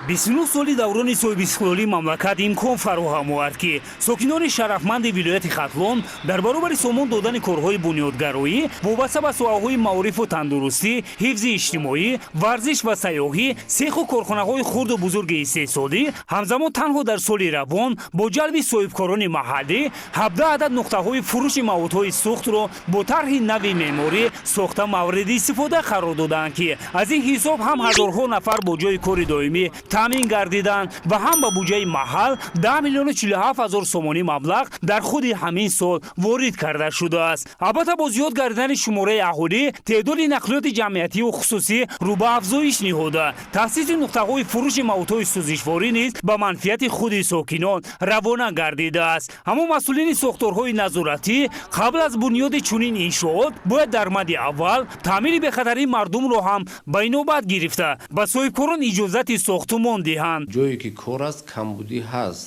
29 соли даврони соҳибистиқлолии мамлакат имкон фароҳам овард, ки сокинони шарафманди вилояти Хатлон дар баробари сомон додани корҳои бунёдгароӣ вобаста ба соҳаҳои маорифу тандурустӣ, ҳифзи иҷтимоӣ, варзиш ва сайёҳӣ, сеху корхонаҳои хурду бузурги истеҳсолӣ, ҳамзамон танҳо дар соли равон бо ҷалби соҳибкорони маҳаллӣ 17 адад нуқтаҳои фурӯши маводҳои сӯхтро бо тарҳи нави меъморӣ сохта мавриди истифода қарор доданд, ки аз ин ҳисоб ҳам ҳазорҳо нафар бо ҷойи кори доимӣ таъмин гардиданд ва ҳам ба буҷаи маҳал 10 миллиону 47 ҳазор сомонӣ маблағ дар худи ҳамин сол ворид карда шудааст. Албатта, бо зиёд гардидани шумораи аҳолӣ теъдоди нақлиёти ҷамъиятиву хусусӣ рӯ ба афзоиш ниҳода, таъсиси нуқтаҳои фурӯши маводҳои сӯзишворӣ низ ба манфиати худи сокинон равона гардидааст. Аммо масъулини сохторҳои назоратӣ қабл аз бунёди чунин иншоот бояд дар мадди аввал таъмини бехатарии мардумро ҳам ба инобат гирифта, ба соҳибкорон иҷозати сохтумон диҳанд. Ҷое ки кор аст, камбудӣ ҳаст.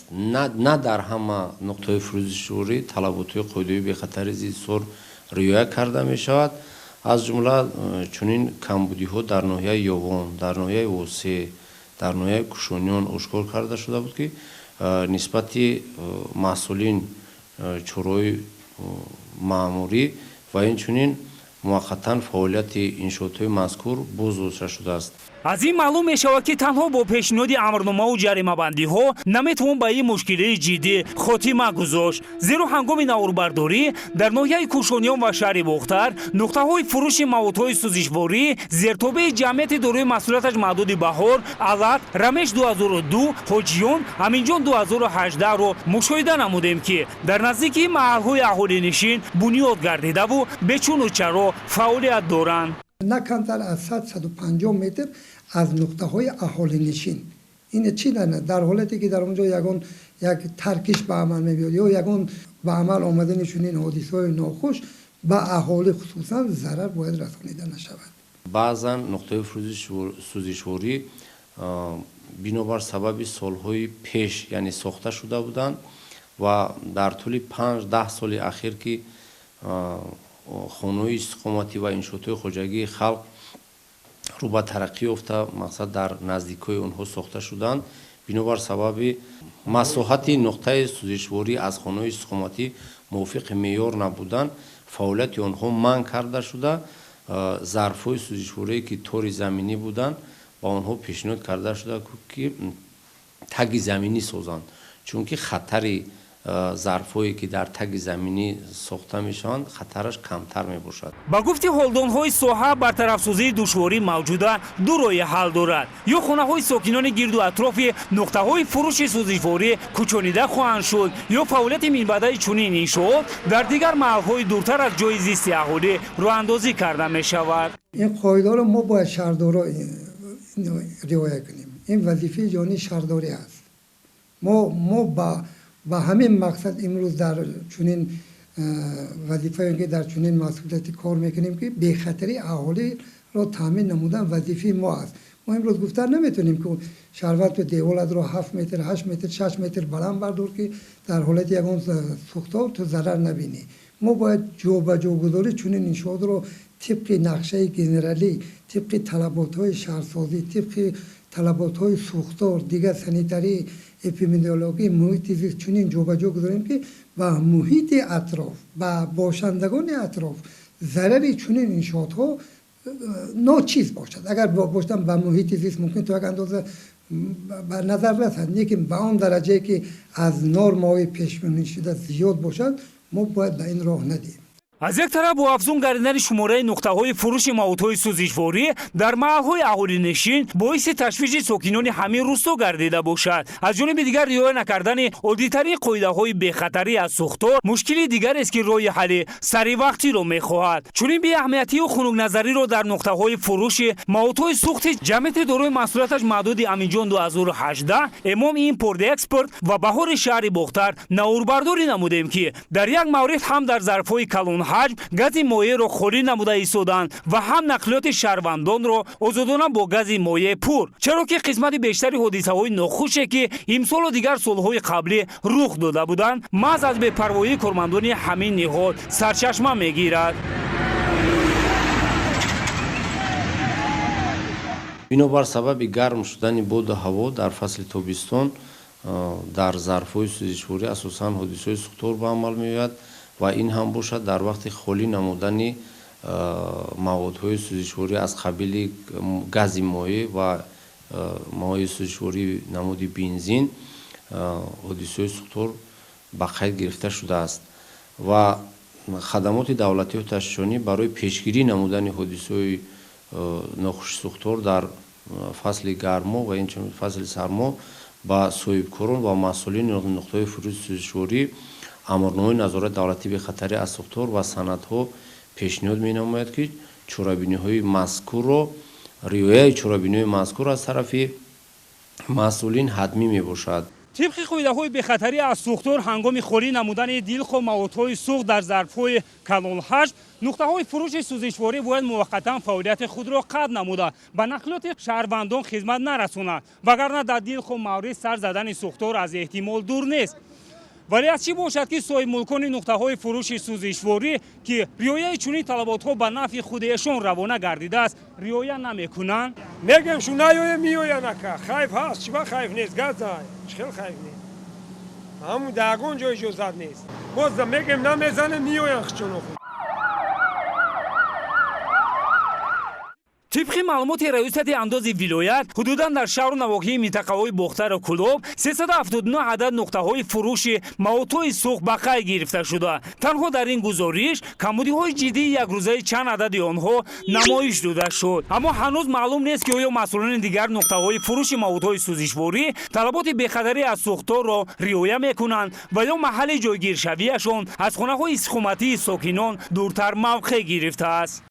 На дар ҳама нуқтаҳои фурӯшворӣ талаботҳои қоидаҳои бехатари зидди риоя карда мешавад. Аз ҷумла чунин камбудиҳо дар ноҳияи Ёвон, дар ноҳияи Восе, дар ноҳияи Кушониён ошкор карда шуда буд, ки нисбати масъулин чораҳои маъмурӣ ва инчунин муваққатан фаъолияти иншоотҳои мазкур боздошта шудааст. Аз ин маълум мешавад, ки танҳо бо пешниҳоди амрномаву ҷаримабандиҳо наметавон ба ин мушкилии ҷиддӣ хотима гузошт, зеро ҳангоми наворбардорӣ дар ноҳияи Кӯшониён ва шаҳри Бохтар нуқтаҳои фурӯши маводҳои сӯзишворӣ зертобеи ҷамъияти дорои масъулияташ маҳдуди Баҳор, Алат, Рамеш 2002, Ҳоҷиён, Аминҷон 2018-ро мушоҳида намудем, ки дар наздикии маҳалҳои аҳолинишин бунёд гардидаву бечуну чаро фаъолият доранд. На камтар аз 100-150 метр аз нуқтаҳои аҳолинишин. Ин чӣ дар ҳолате ки дар он ҷо ягон як таркиш ба амал мебиёд ё ягон ба амал омадани чунин ҳодисаҳои нохуш ба аҳолӣ хусусан зарар бояд расонида нашавад. Баъзан нуқтаҳои сӯзишворӣ бинобар сабаби солҳои пеш, яъне сохта шуда буданд ва дар тӯли 5-10 соли ахир, ки хонаҳои истиқоматӣ ва иншоотҳои хоҷагии халқ рӯ ба тараққӣ ёфта, мақсад дар наздикҳои онҳо сохта шуданд, бинобар сабаби масоҳати нуқтаи сӯзишворӣ аз хонаҳои истиқоматӣ мувофиқи меъёр набудан, фаъолияти онҳо манъ карда шуда, зарфҳои сӯзишворие, ки тори заминӣ буданд, ба онҳо пешниҳод карда шуда, ки таги заминӣ созанд, чунки хатари зарфҳое, ки дар таги заминӣ сохта мешаванд, хатараш камтар мебошад. Ба гуфти ҳолдонҳои соҳа, бартарафсозии душворӣ мавҷуда ду роҳи ҳал дорад: ё хонаҳои сокинони гирду атрофи нуқтаҳои фурӯши сӯзишворӣ кӯчонида хоҳанд шуд, ё фаъолияти минбаъдаи чунин иншоот дар дигар маҳалҳои дуртар аз ҷойи зисти аҳолӣ роҳандозӣ карда мешавад. Ин қоидаро мо бояд шаҳрдоро риоя кунем. Ин вазифаи ҷонии шаҳрдорӣ аст. Мо ба ҳамин мақсад имрӯз дар чунин вазифае, ки дар чунин масъулияти кор мекунем, ки бехатарии аҳолиро таъмин намудан вазифаи мо аст. Мо имрӯз гуфта наметавонем, ки шаҳрванд ту деволатро 7 метр, 8 метр, 6 метр баланд бардор, ки дар ҳолати ягон сӯхтор ту зарар набинӣ. Мо бояд ҷобаҷогузории чунин иншоотро тибқи нақшаи генералӣ, тибқи талаботҳои шаҳрсозӣ, тибқи талаботҳои сӯхтор, дигар санитарӣ, эпидемиологӣ, муҳити зист чунин ҷобаҷо гузорем, ки ба муҳити атроф, ба бошандагони атроф зарари чунин иншоотҳо ночиз бошад. Агар бошад, ба муҳити зист мумкин то як андоза ба назар расад, лекин ба он дараҷае, ки аз нормаҳои пешбинишуда зиёд бошад, мо бояд ба ин роҳ надиҳем. Аз як тараф, бо афзун гардидани шумораи нуқтаҳои фурӯши маводҳои сӯзишворӣ дар маҳалҳои аҳолинишин боиси ташвиши сокинони ҳамин рӯсто гардида бошад, аз ҷониби дигар риоя накардани оддитарин қоидаҳои бехатарӣ аз сӯхтор мушкили дигарест, ки роҳи ҳалли саривақтиро мехоҳад. Чунин беаҳамиятию хунукназариро дар нуқтаҳои фурӯши маводҳои сӯхти ҷамъияти дорои масъулияташ маҳдуди Аминҷон 2018, Эмом Импорт Экспорт ва Баҳори шаҳри Бохтар наворбардорӣ намудем, ки дар як маврид ҳам дар зарфҳои калонҳаҷм гази моеъро холӣ намуда истоданд ва ҳам нақлиёти шаҳрвандонро озодона бо гази моеъ пур, чаро ки қисмати бештари ҳодисаҳои нохуше, ки имсолу дигар солҳои қаблӣ рух дода буданд, маҳз аз бепарвоии кормандони ҳамин ниҳод сарчашма мегирад. Бинобар сабаби гарм шудани боду ҳаво дар фасли тобистон дар зарфҳои сӯзишворӣ асосан ҳодисаҳои сӯхтор ба амал меояд ва ин ҳам бошад дар вақти холӣ намудани маводҳои сӯзишворӣ аз қабили гази моеъ ва моеи сӯзишворӣ намуди бензин ҳодисаҳои сӯхтор ба қайд гирифта шудааст ва хадамоти давлатии оташнишонӣ барои пешгирӣ намудани ҳодисаҳои нохуши сӯхтор дар фасли гармо ва инчунин фасли сармо ба соҳибкорон ва масъулини нуқтаҳои фурӯши сӯзишворӣ амрномаи назорати давлатии бехатарӣ аз сӯхтор ва санадҳо пешниҳод менамояд, ки чорабиниҳои мазкурро риояи чорабиниҳои мазкур аз тарафи масъулин ҳатмӣ мебошад. Тибқи қоидаҳои бехатарӣ аз сӯхтор, ҳангоми холӣ намудани дилхоҳ маводҳои сӯхт дар зарфҳои калонҳаҷм, нуқтаҳои фурӯши сӯзишворӣ бояд муваққатан фаъолияти худро қатъ намуда, ба нақлиёти шаҳрвандон хизмат нарасонад, вагарна дар дилхоҳ маврид сар задани сӯхтор аз эҳтимол дур нест. Вале аз чӣ бошад, ки соҳибмулкони нуқтаҳои фурӯши сӯзишворӣ, ки риояи чунин талаботҳо ба нафъи худи эшон равона гардидааст, риоя намекунанд? Мегӯем, шу наёя, меоян, ака. Хайф ҳаст, чиба хайф нест? Газай чӣ хел хайф нест? Ҳамун дар ягон ҷо иҷозат нест. Боз мегӯем, намезанем, меоян хичоно. Тибқи маълумоти раёсати андози вилоят, ҳудудан дар шаҳру навоҳии минтақаҳои Бохтару Кӯлоб 379 адад нуқтаҳои фурӯши маводҳои сӯхт ба қайд гирифта шуда, танҳо дар ин гузориш камбудиҳои ҷиддии якрӯзаи чанд адади онҳо намоиш дода шуд. Аммо ҳанӯз маълум нест, ки оё масъулони дигар нуқтаҳои фурӯши маводҳои сӯзишворӣ талаботи бехатарӣ аз сӯхторро риоя мекунанд ва ё маҳалли ҷойгиршавиашон аз хонаҳои истиқоматии сокинон дуртар мавқеъ гирифтааст.